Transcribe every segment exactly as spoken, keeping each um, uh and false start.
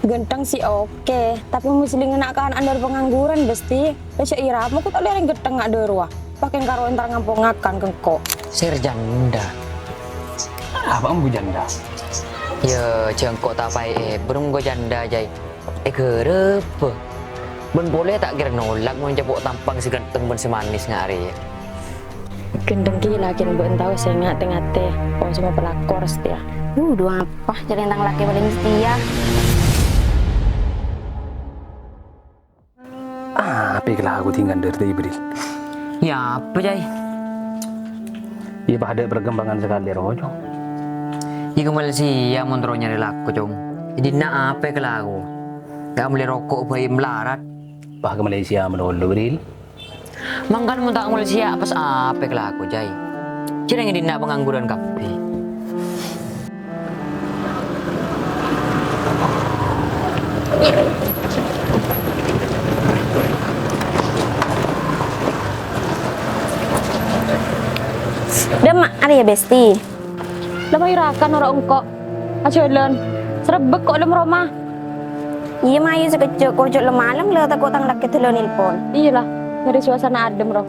Ghântheng sih oke, tapè mosthè ngènga' kana' dâri pangangguran, Besti. Bâca ira, moko ta' lèrèng ghântheng nga' dâruwa. Pakèn karo entar ngampong ngakan ka engko'. Sèr janda. Arapa engko' janda? Yâ, jhâ' engko' ta' paè èbâr engko' janda, Jai. Èghârâbâ. Bân polè ta' kèra nolak mon ècapo' tampang sè ghântheng bân sè manis nga' rèya. Ghântheng ghi' lakèna bâ'na tao sè nga' tè-ngatè, pon sè mapalakor satèya. Wuh, dhu apa? Jârèya tang lakè palèng satèya. Apa kalako dhing kandhâr ta' Ibril? Yâ, apa, Jai? Yâ, padâ perkembangan sakalè, ro, Cong. Yâ, ka Malaysia mon terro nyarè lako, Cong. È dinna' apa kalako? Ga' mellè roko' bhâi malarat. Pas ka Malaysia malolo, Bril. Mangkana mon ta' ngolè sèya pas apa kalako, Jai? Jhârèng è dinna' pangangguran kabbhi. Dâmma, arèya, Besti. La mayu ra kan noro' engko'. Ajhâlân. Sarebbek ko' è dâlem roma. Iyâ, mayu sakejjhâ', kor jhâ' la malem la tako' tang lakè dâlâ nelpon. Iyâ la, nyarè suasana adhem, ro.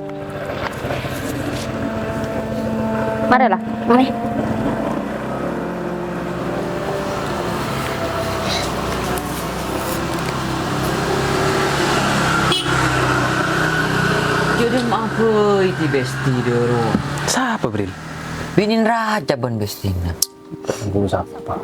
Marè la. Marè. Jhâ' dâmma abâi, Besti, dâruwa. Sapa, Bril? Binèna Rajab bân Bestina. Tunggu sapa?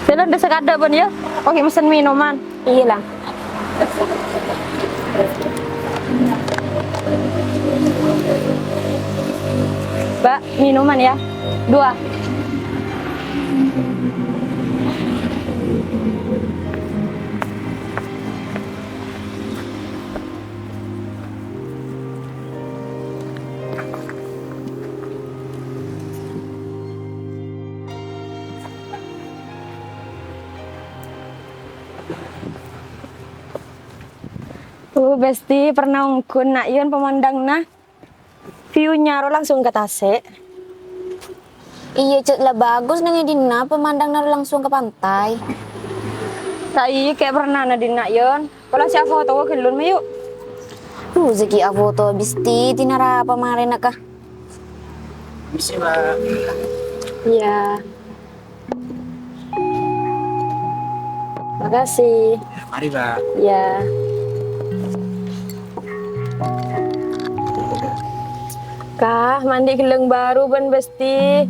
Jalan desa kada, Bun, ya? Oke, mesen minuman. Iya, Lang. Mbak, minuman ya. Dua. Uh, Besti, pernah ongghu na' yun pemandangna. View-nya ro langsung ka tasè'. Iyâ, Cè', la bagus neng è dinna' pemandangna ro langsung ka pantai. Ta' iyâ, kè' pernah na' dinna' yun. Pola sè afoto ghellun, mayu. Duh, sè ghi' afoto, Besti, dinarapa marèna, Ka? Permisi, Mbak. Iya. Makasih. Mari, Mbak. Iya. Kah, mandi ghelleng baru bân Besti.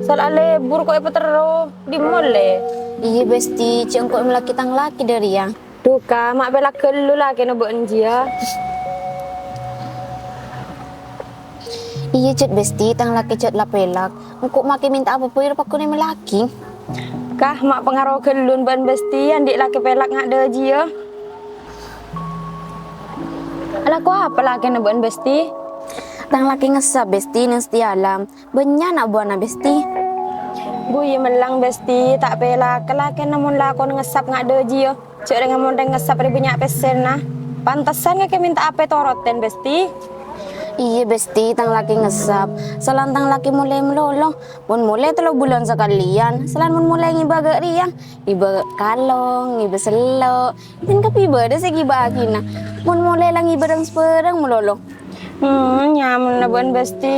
Sala lebur ko' èpaterro, dimma ollè? Iyâ, Besti, jhâ' engko' mellèaghi tang lakè dâri, yâ. Duh, Ka, ma' pèlak ghâllu lakèna bâ'na jiyâ. Iyâ, Cè', Besti, tang lakè jhât la pèlak. Engko' makè mènta apa bhâi ro pagghun èmellèaghi. Kah, ma' pangaro ghâllun bâ'na Besti, andi' lakè pèlak nga' dâjiyâ. Alako apa lakèna bâ'na Besti? Tang lakè ngessap, Besti, neng Setia Alam. Bânnya' na' buwâna, Besti. Bu, iyâ mellang, Besti, ta' pèlak. Lakèna mon lakona ngessap nga' dâjiyâ. Jhâ' rèng mon rèng ngessap rè bânnya' pèssèna. Pantesan kakè mènta apa ètorottèn, Besti. Iyâ, Besti, tang lakè ngessap. Salan tang lakè molè malolo. Mon molè tello bulân sakalèyan. Salan mon molè ngibâ ghâ' rèya. Ngibâ kalong, ngibâ sello'. Bân kabbhi bâdâ sè èghibâ'aghina. Mon molè la ngibâ rang-sabhârâng malolo. Hmm, nyamana bâ'na Besti.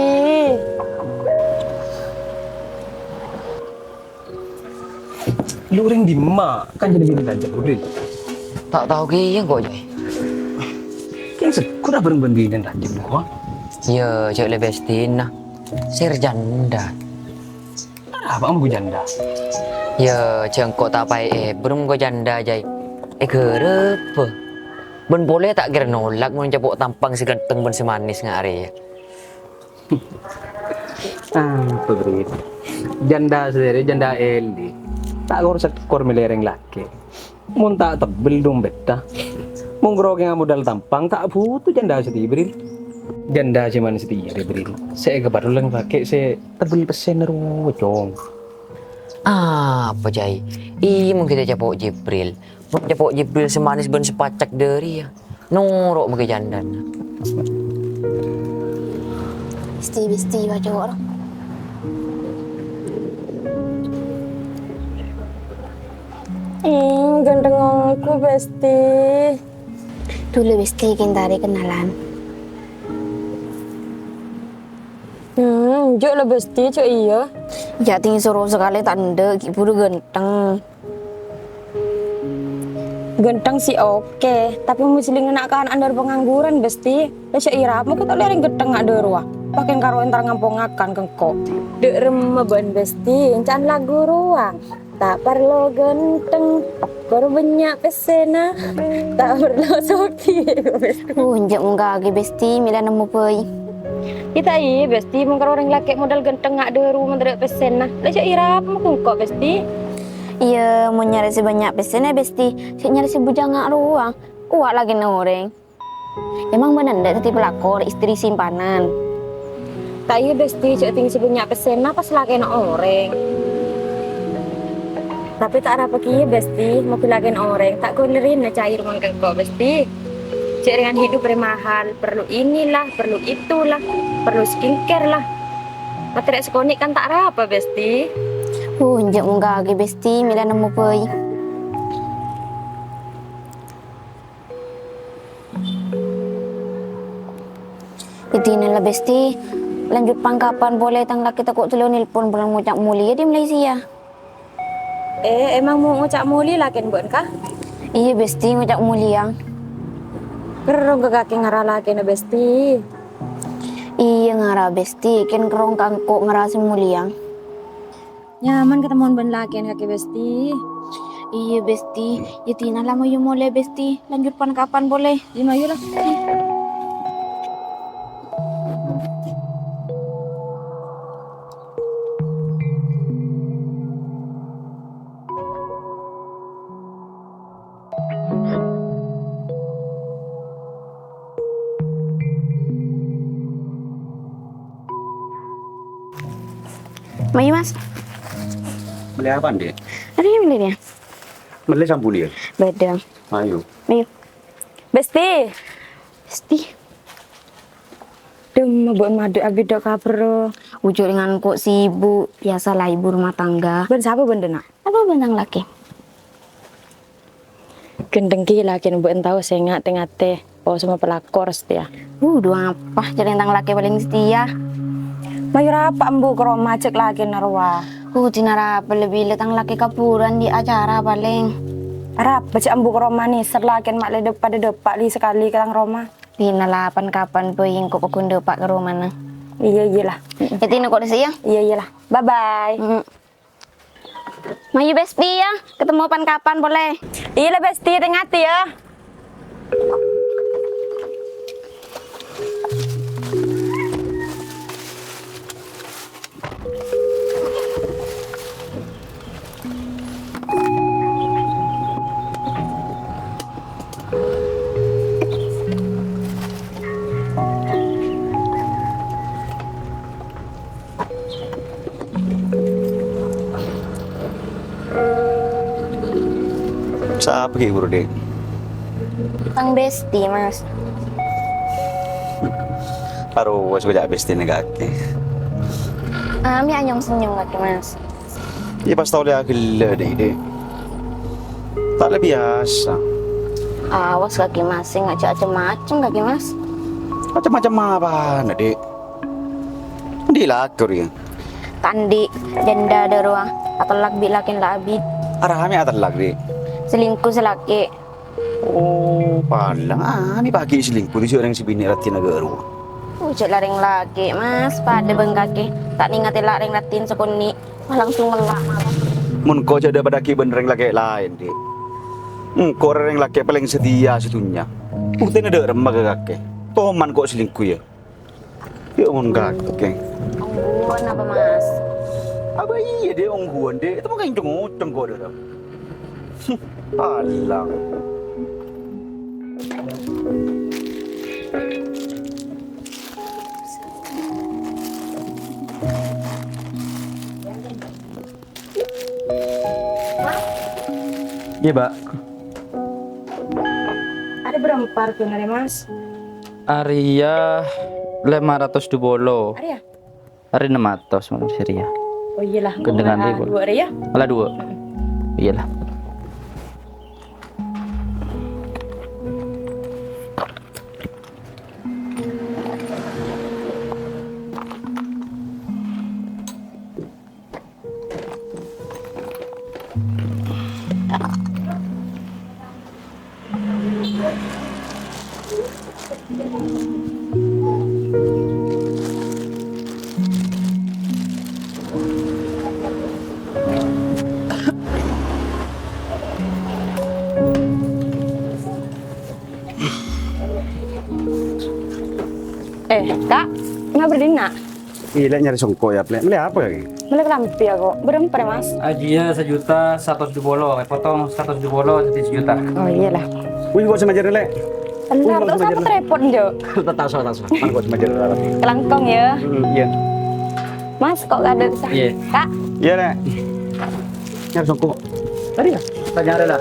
Lu orèng dimma? Kan jadi binè Rajab, Bril. Ta' tao kèya engko', Jai. Kèng segghut abhâreng bân binè Rajab, Bro. Iyâ, jhâ' la Bestina. Sèr janda. Arapa engko' janda? Yâ, jhâ' engko' ta' paè èbâr engko' janda, Jai. Èghârâbâ. Bân polè ta' kèra nolak mon ècapo' tampang sè ghântheng bân sè manis nga' rèya. Apa, Brit? Janda sadhâjâ, janda èlè. Ta' kor-sekkor mèlè rèng lakè. Mon ta' tebbel dompètta. Mon ghârokènga modal tampang, ta' buto janda satèya, Bril. Janda sè man satèya, rè, Bril. Sè èkaparlo lèng pakè sè tebbel pèssèna rowa, Cong. Apa, Jai? Iyâ, mon kita ècapo' Jibril. Mon ècapo' Jibril sè manis bân sè pacak dâri, yâ. Noro' makè jandana. Besti, besti, wajah orang. Hmm, gantengku, besti. Dulu, besti, kentari kenalan. Hmm, jok lah, besti, jok iya. Ya, ting suruh sekali tak ndek, ki buru ganteng. Ganteng sih oke, tapi mesti ngena kan andar pengangguran, besti. Lah, sya ira, mau kita lereng ganteng nggak ada ruah. Pakai karo entar ngampongakan kengko. Dek remma ban, besti, encan lagu ruang. Tak perlu ganteng, perbanyak pessena. Tak perlu sogi. Uh, enjak mongga agi, besti, mila nemu bai. Kita iya, besti, mongkar orang laki modal ganteng nggak ada rumah dari pessena. Lah, sya ira, mau kengko, besti. Iya, mau nyari sebanyak pessena, besti. Saya nyari si bujang nggak ruang. Kuat lagi nih orang. Emang bâ'na ndak daddi pelakor, istri simpanan? Ta' iyâ, Besti, jhâ' dhing sè bânnya' pèssèna pas lakèna orèng. Tapè ta' arapa kèya, Besti, mon lakèna orèng, ta' ghun lerrèna cair mon kèngko', Besti. Jhâ' rèngan hidup rè mahal, perlu inilah, perlu itulah, perlu skincare lah. Matèra' sakonè' kan ta' arapa, Besti. Wuh, enjâ' mongghâ ghi, Besti, mèla nemmo bhâi. Èdina la, Besti. Lanjut pan-kapan polè, tang lakè tako' tello nelpon bulân ngoca' molèya è Malaysia. Eh, emang mau ngoca' molè lakèn bâ'na, Ka? Iyâ, Besti, ngoca' molèya. Kerrong ka kakè ngara lakèna, Besti. Iyâ, ngara, Besti. Kèng kerrong kangko' ngara sè molèya. Nyaman katemmowan bân lakèn kakè, Besti. Iyâ, Besti. Yâ, dina la mayu molè, Besti. Lanjut pan-kapan polè. Yâ, mayu la. Mayu, Mas. Mellè apa, Dek? Arèya mellè, ya? Mellè sampuliyân. Bâdâ. Ayo. Ayo. Besti. Besti. Dum, bâ'na madhu abit dâ' kabhâr. Ujung dengan kok sibuk, biasalah ibu rumah tangga. Bân sapa bân dâ', Na'? Apa bân tang lakè? Ghântèng ghi lakèna bâ'na tao sè nga' tè-ngatè, posoma pelakor setia. Uh, dua apa? Jhâ' rèng tang lakè palèng setia. Mayu rapa embu ka roma jhâ' lakèna rowa. Uh, dina rapa lebbi le tang lakè kabhuran dâ' acara palèng. Arapa jhâ' embu ka roma nèser lakèna ma' le dâpa'-dâpa' li sakalè ka tang roma. Dina la pan-kapan bhâi engko' paggun dâpa' ka romana. Iyâ, iyâ la. Yâ, dina kok dâ' sè, yâ? Iyâ, iyâ la. Bye-bye. Mm-mm. Mayu, Besti, yâ. Ketemu pan-kapan polè. Iyâ la, Besti, tè-ngatè, yâ. Sapa ghi' buru, Dek? Tang Besti, Mas. Arowa sè bâca' Besti nèng kakè. Ami anyong-senyong kakè, Mas. Iyâ, pas tao lè aghellâ', Dek, Dek. Ta' lè biyasa. Awas kakè, Mas, sè ngajhâk cem-macem kakè, Mas. Macem-macem apana, Dek? Andi' lakè rèya? Tandi', jhândhâ dâ' rowa, atellak bi' lakèna la abit. Arapa mè' atellak, Dek? Selingkuh sè lakè. Oh, palang. Andi' paghi' selingkuh, jhâ' rèng sè binè' raddhinna ghâruwa. Oh, jhâ' la rèng lakè, Mas, padâ bân kakè. Ta' nèngatè la rèng raddhin sakonè', malah langsung ngella' malah. Mon ko' jhâ' dâ' padâ ghi' bân rèng lakè laèn, Dek. Engko' rèng lakè palèng setia sadhunnya. Buktèna dâ' remma ka kakè. Toman ko' selingkuh, yâ? Yâ, mon kakè. Ongghuwân apa, Mas? Apa iyâ, Dek, ongghuwân, Dek? Itu mah kenceng-kenceng ko' dâ' remma. Alang. Iyâ, Mbak. Arèya bârâmpa règana, Mas? Arèya lèma ratos du polo. Arèya? Arèya ennem atos, mon sè rèya. Oh, iyâ la. Gendhengan. Arèya, duwâ' arèya. Ala duwâ'. Iyâ la. Eh, Kak, ngabâr dinna'? Iyâ, Lè', nyarè songko' yâ, Lè'. Mellè apa lagi? Mellè kalambhi aku. Bârâmpa rè, Mas? Ajiyâ sajuta satos du polo, potong satos du polo dhâddhi sajuta. Oh, iyâ la. Wih, kok sè majâr, Lè'? Entar, terros apa repot, Jo? Taso, taso. Mana kok sè majâr? Kalangkong, yâ. Hmm, iyâ. Mas, kok ada di sana? Iyâ. Kak? Iyâ, Lè'. Nyarè songko'. Tadi yâ? Tanya ada lah.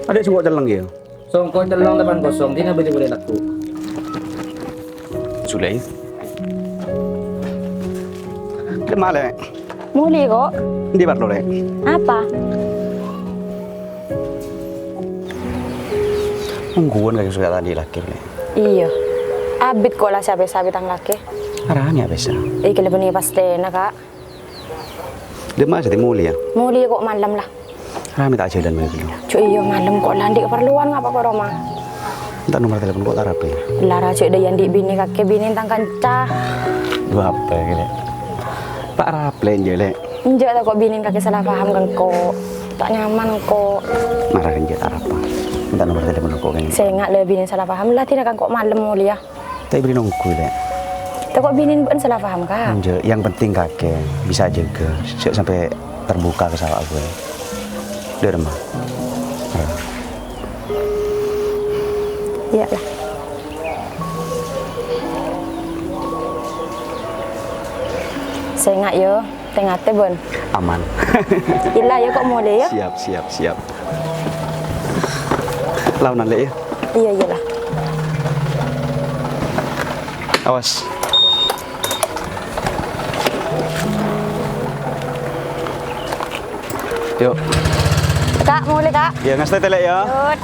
Ada songko' celleng yâ? Songko' celleng lapan kosong, dinah bâli polè lagghu'. Sulai. Lemma, Lè'? Molè, kok. Endi parlo, Lè'? Apa? Ongghuwân kakè sè ta' andi' lakè, Lè'. Iyâ. Abit kok la sè apèsa bi' tang lakè. Arapa mè' apèsa? Èkèlè bânnè pastèna, Kak. Dâ' emma sè molè, yâ? Molè kok malem, la. Arapa mè' ta' ajhâlân, mè' ghâllu. Cuk, iyâ, malem kok, la andi' kaparlowan ngapa kok roma? Enta' nomer telepon kok ta' raplè. La, ra, cuk, dâ' iyâ andi' binè kakè, binè tang kanca. Dhu apa kèya, Lè'? Ta' raplè, enjâ', Lè'. Enjâ' ta' kok binè kakè salah paham ka engko'. Ta' nyaman kok. Mara enjâ' ta' rapa. Enta' nomer telepon kok kèya. Sènga' la binè salah paham, la, dina ka engko' malem molè, yâ. Ta' èberri' nongghu, Lè'. Ta' kok binèn bâ'en salah paham, Kak? Enjâ', yang penting kakè bisa jâgâ, jhâ' sampè' terbuka ka sala' ghulâ. Dâ' remma. Iyâ, la. Sènga', yâ. Tè-ngatè, bâ'en. Aman. Ella, yâ, kok molè, yâ? Siap, siap, siap. Laonan, Lè', yâ? Iyâ, iyâ, la. Awas. Yuk. Kak, molè, Kak. Yâ, ngastètè, Lè', yâ. Yut.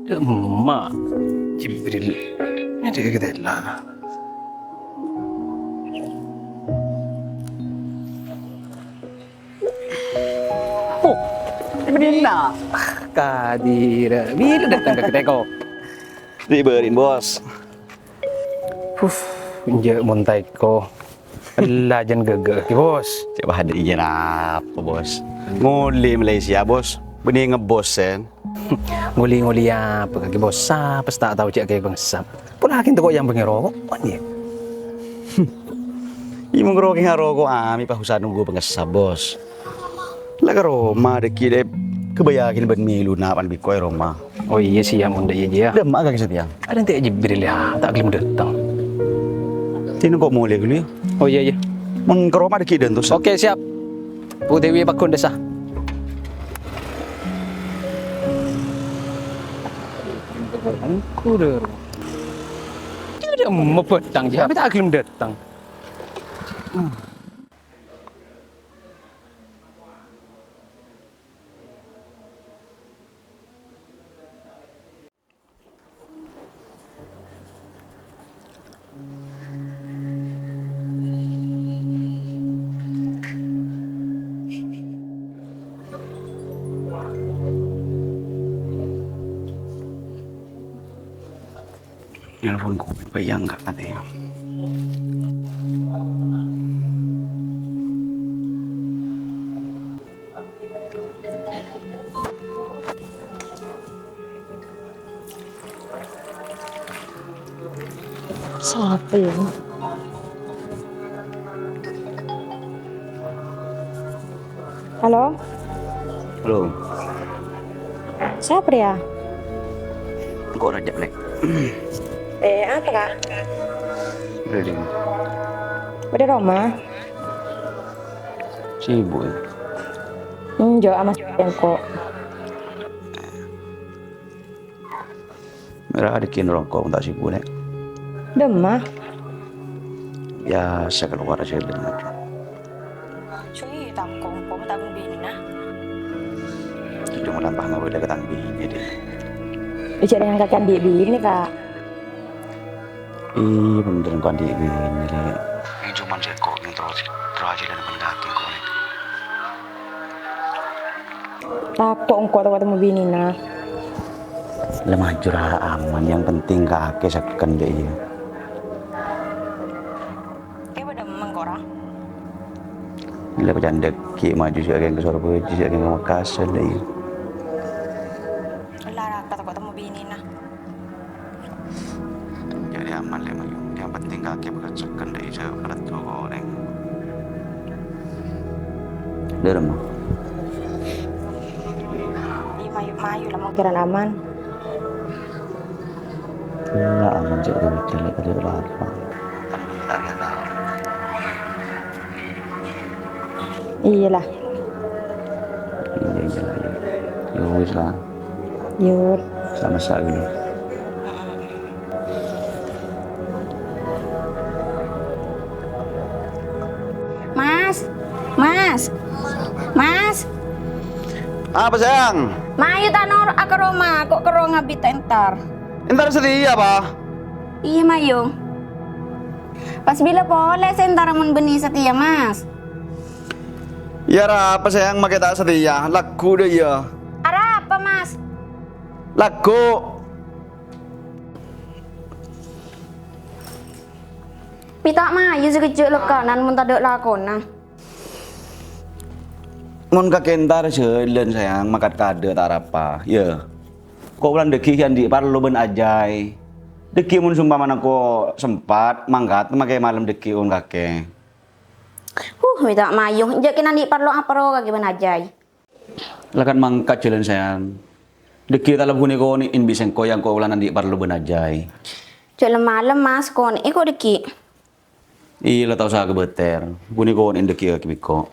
Dâ' emma Jibril nyèdhâ'â ghâdella. Oh, bâdâ. Kadira, bilâ dâteng ka ghâdella, ko? Dibâri'in, Bos. Huh, enjâ' mon ta' èko. Ella jân ghâghâ, Ki Bos. Cè' bâdâ iyâ napa, Bos? Ngolè Malaysia, Bos. Bânnè ngebos, Sen. Ngolè-ngolè apa, Ki Bos? Sapa sè ta' tao jhâ' kakè pangesap? Pola kakè tako' yang pangèro, kok, iyâ? Iyâ, mon rowa kèng aroko'a, mè' pas usaha nunggu pangesap, Bos. La ka roma dâgghi' lè, kabâjâ'âghin bân miluna pan bi' ko' è roma. Oh iyâ sè, yâ, mon dâ' iyâ, yâ. Dâ' emma kakè satèya? Adâ' ente' Jibril, yâ, ta' ghellem dâteng. Tèno ko' molè ghâllu, yâ. Oh iyâ, iyâ. Mon ka roma dâgghi' dântosân. Oke, siap. Bu Dewi pagghun dâssa. Engko' dâ' roma. Yâ, dâ' emma bâtang, yâ, mè' ta' ghellem dâteng. Nelpon gue, bayang nggak katanya. Sapa yâ? Halo? Halo. Sapa rèya? Engko' rajâ, Lè'. Eh, apa, Kak? Udah deh. Udah, Roma? Sibuk, ya? Enggak, Mas, engko'. Mara dikkin rongko' ta' sibuk, Nè'. Dâ'emma? Biyasa kalowar sè lèma'. Sui, tako' engko' ta' binèna. Cuma lampah ngabâlâ ka tang binè, deh. Ijâ' yang kakè andi' binè, Kak. Ih, bhender engko' andi' binè, Lè'. Yang cuman sè engko' yang terus, terus aja dan pendaki engko', Lè'. Tako' engko' ta' ketemu binèna. Lè' maju ra aman, yang penting kakè sekken dâ' iyâ. Kè padâ mengko ra? Lè' pacan dâgghi' maju sè akèng ka Sorbhâjâ, sè akèng ka Makassar dâ' iyâ. Ella ra tako' ketemu binèna. Jadi aman, Lè', Mayu. Yang penting kakè bakal sekken dâ' iyâ, jhâ' paletto orèng. Dâremma. Iyâ, Mayu, Mayu, la mungkin aman. Ella aman, jhâ' rèbut, Lè', tadi lapar. Iyâ, la. Iyâ, iyâ, la, iyâ. Yâ wis, la. Yâ. Sama-sama. Mas, Mas, Mas. Apa, sayang? Mayu ta' noro'a ka roma, ko' ka roma bi' ta' entar. Entar satèya, Pa? Iyâ, Mayu. Pas bilâ polè sè entar mon bânnè satèya, Mas? Yâ, arapa, sayang, makè ta' satèya? Lagghu' dâ' iyâ. Arapa, Mas? Lagghu'. Mènta Mayu sakejjhâ' lèkkanan mon tadâ' lakona. Mon kakè entar jhâlân, sayang, mangkat kaadâ' ta' arapa, yâ. Ko' bulâ dâgghi' ghi' andi' parlo bân ajâi. Dâgghi' mon sompamana ko' sempat, mangkat makè malem dâgghi' mon kakè. Huh, mènta Mayu, jhâ' kèng andi' parlo apa rowa kakè bân ajâi. La kan mangkat jhâlân, sayang. Dâgghi' ta' la bhunè konè'èn bi' sèngko' yâ, ko' bulâ andi' parlo bân ajâi. Jhâ' lem-malem, Mas, konè'è ko' dâgghi'. Iyâ, la ta' osa kabâtèr. Bhunè konè'èn dâgghi' kakè bi' ko'.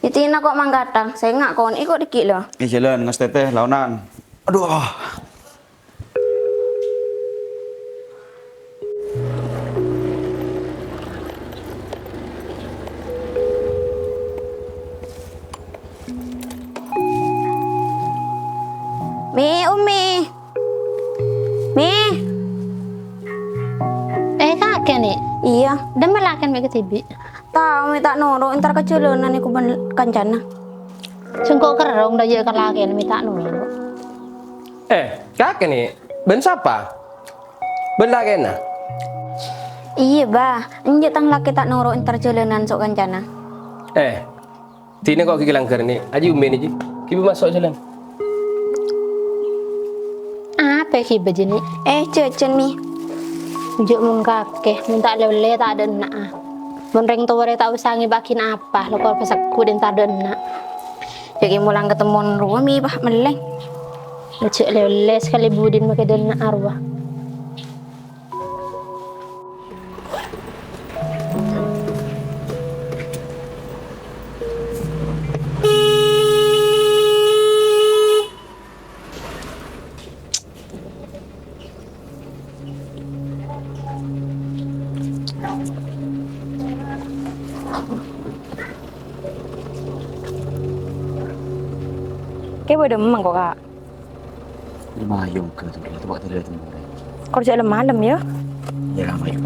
Iyâ, tina ko' mangkatta, sènga' konè'è ko' dâgghi' la. Eh, jhâlân, ngastètè, laonan. Adhu. Mè, Ummi. Mè. Eh, kakè, Nè'? Iyâ. Dâ'emma lakèn mè' kadhibi'? Tao, mè' ta' noro', entar ka jhâlânan èko bân kancana. Sèngko' kerrong dâ' iyâ ka lakèn mè' ta' noro'. Eh, kakè, Nè'? Bân sapa? Bân lakèna? Iyâ, Bah. Enjâ' tang lakè ta' noro' entar jhâlânan so' kancana. Eh, Dina ko' ghi' langghâr, Nè'. Ajiyâ Ummi, Nè', jiyâ. Ghibâ maso' jhâlân. Apa ghibâ, jiyâ, Nè'? Eh, jhâjhân, Mi. Jhâ' mon kakè, mon ta' lè-ollè ta' adâ' enna'a. Mon rèng towa rè ta' osa ngèbâ'âghi napa, lako pasegghut èntar adâ' enna'. Jhâ' ghi' molang katemmon rowa, Mi, pas mellèng. Jhâ' lè-ollè sakalè budina makè adâ' enna'a rowa. Kè bâdâ emmang ko', Kak? Lem-malem ka tu, tu bakal ada tembu. Kor jhâ' lem-malem, yâ? Yâ, lem-malem.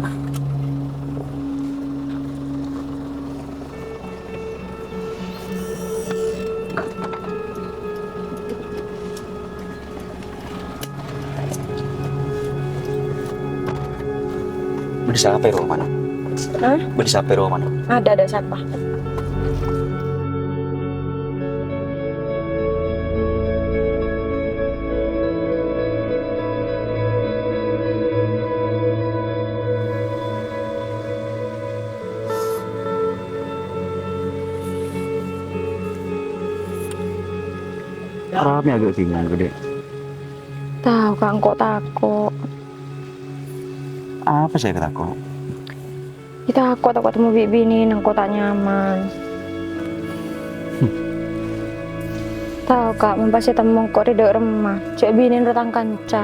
Bâdâ sapa è roma, no? Hah? Bâdâ sapa è roma, no? Ada, ada sapa? Rame agak bingung gede. Tao, Kak, engko' tako'. Apa sè èkatako'? Yâ tako', tako' temmo bi' binèna engko' ta' nyaman. Hmm. Tao, Ka', mon pas ètemmo engko' rè dâ' remma, jhâ' binèna rowa tang kanca.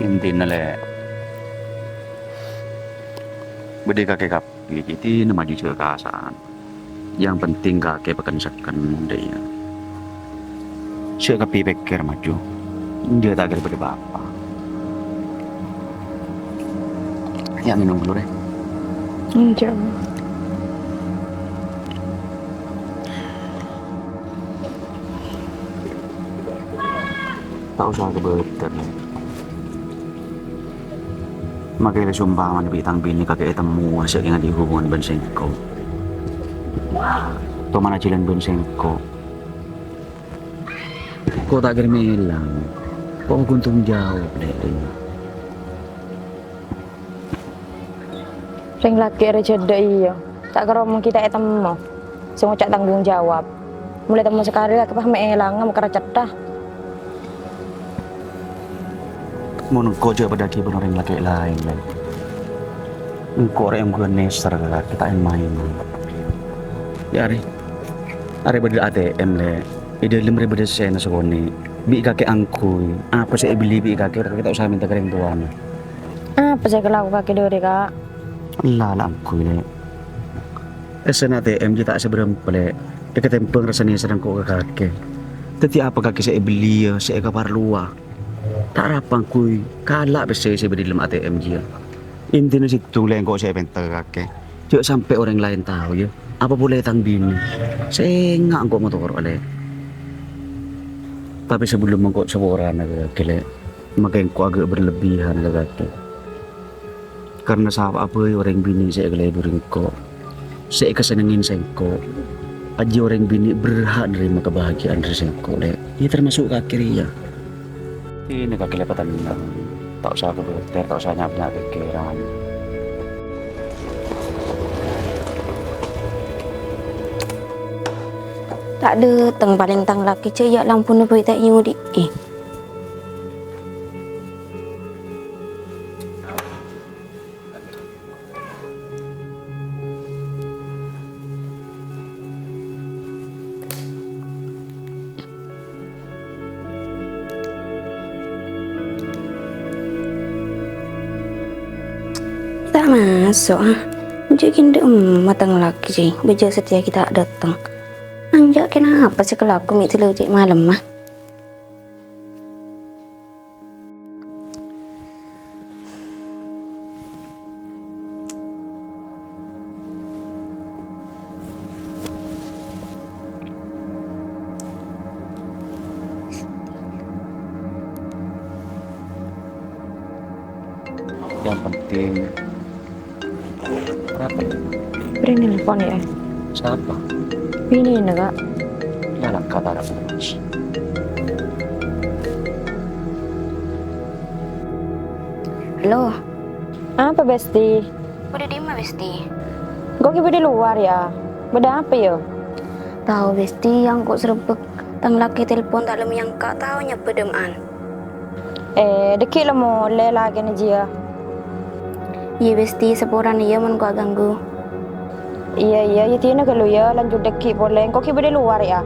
Intina, Lè', bâdâ kakè kap-, Ghi' ghi' dina maju jhâ' kasa'an. Yang penting kakè pèkken-sèkken, dâ' iyâ. Jhâ' kabbhi pèkkèr maju. Enjâ' ta' kèra bâdâ pa-apa. Yâ, ngènom ghâllu, rè. Enjâ'. Ta' osa kabâtèr, Lè'. Makè la sompamana bi' tang binè kakè ètemmowa sè ènga' andi' hubungan bân sèngko'. Tomana jhâlân bân sèngko'. Ko' ta' kèra mèlang. Ko' ghun tanggung jawab, Lè'. Rèng lakè' rè jhâdhâ iyâ, ta' kèra mon ghi' ta' ètemmo, sè ngoca' tanggung jawab. Molaè temmo sakalè la pas mè' èlang, mèkkèr cètha. Mon engko' jhâ' padâ ghi' bân orèng lakè' laèn, Lè'. Engko' rè èmbuwân nèser ka kakè ta' èn-maèn. Yâ arè, arè bâdâ A T M, Lè'. È dâlem rè bâdâ sèna sakonè'. Bi' kakè angghuy, apa sè èbelli bi' kakè, kakè ta' osa mènta ka rèng towana. Apa sè èkalako kakè dâri, Ka'? Ella, la angghuy, Lè'. Èssèna A T M jiyâ ta' sabârâmpa, Lè'. Èkatèmbhâng rassa nèserra engko' ka kakè. Dâddhi apa kakè sè èbelliyâ, sè èkaparlowa? Ta' arapa angghuy, kala' pèssè sè bâdâ è dâlem A T M jiyâ. Intina sèttong, Lè', engko' sè èpènta ka kakè. Jhâ' sampè' orèng laèn tao, yâ. Apa polè tang binè. Sènga' engko' matoro'a, Lè'. Tapè sabellunna engko' saporana ka kakè, Lè'. Makè engko' aghâ' berlebihan ka kakè. Karna sapa'a bhâi orèng binè' sè èkaleburi engko', sè èkasennengngè sèngko', ajiyâ orèng binè' berhak narèma kabahagiya'an dâri sèngko', Lè'. Yâ, termasuk kakè rèya. Ini kakè lè' patennang. Ta' osa kabâtèr, ta' osa nyamanna pèkkèran. Ta' dâteng palèng tang lakè jâ' yâ lampuna bhâi ta' èodi'i. Ta' maso', ah. Jhâ' ghi' endâ' emma tang lakè, bâjâ satèya ghi' ta' dâteng. Anjâ' kenapa sè kalako mè' dâlâ cè' malem, ah? Yang penting Kenapa? Bâdâ nelpon, yâ. Sapa? Binèna, Ka'. Yâ, la angkat ara, Bos. Halo. Apa, Besti? Bâdâ dimma, Besti? Engko' ghi' bâdâ è lowar, yâ. Bâdâ apa, yâ? Tao, Besti, engko' serebbek. Tang lakè telpon ta' la mèyangka, tao nyabbhâ dâmma'an. Eh, dâgghi' la molè lakèna jiyâ. Iyâ, Besti, saporana yâ mon ko' aghânggu. Iyâ, iyâ, yâ dinah ghâllu yâ, lanjut dâgghi' polè. Engko' ghi' bâdâ è lowar yâ.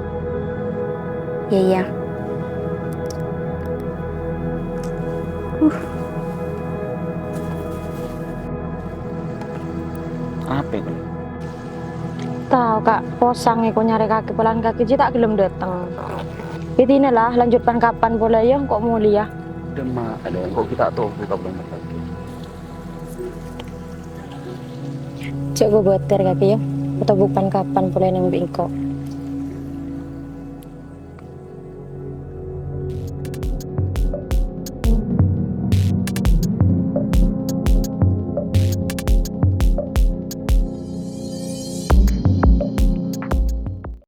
Iyâ, iyâ. Uh. Apa itu? Tao, Ka', posang engko' nyarè kakè, polana kakè jiyâ ta' ghellem dâteng. Yâ dinah la, lanjut pan-kapan polè yâ, engko' molè yâ. Dâmma, alè, engko' ghi' ta' tao, engko' ta' belum lagi. Jhâ' kabâtèr kakè yâ, atau pan-kapan polè neng bi' engko'.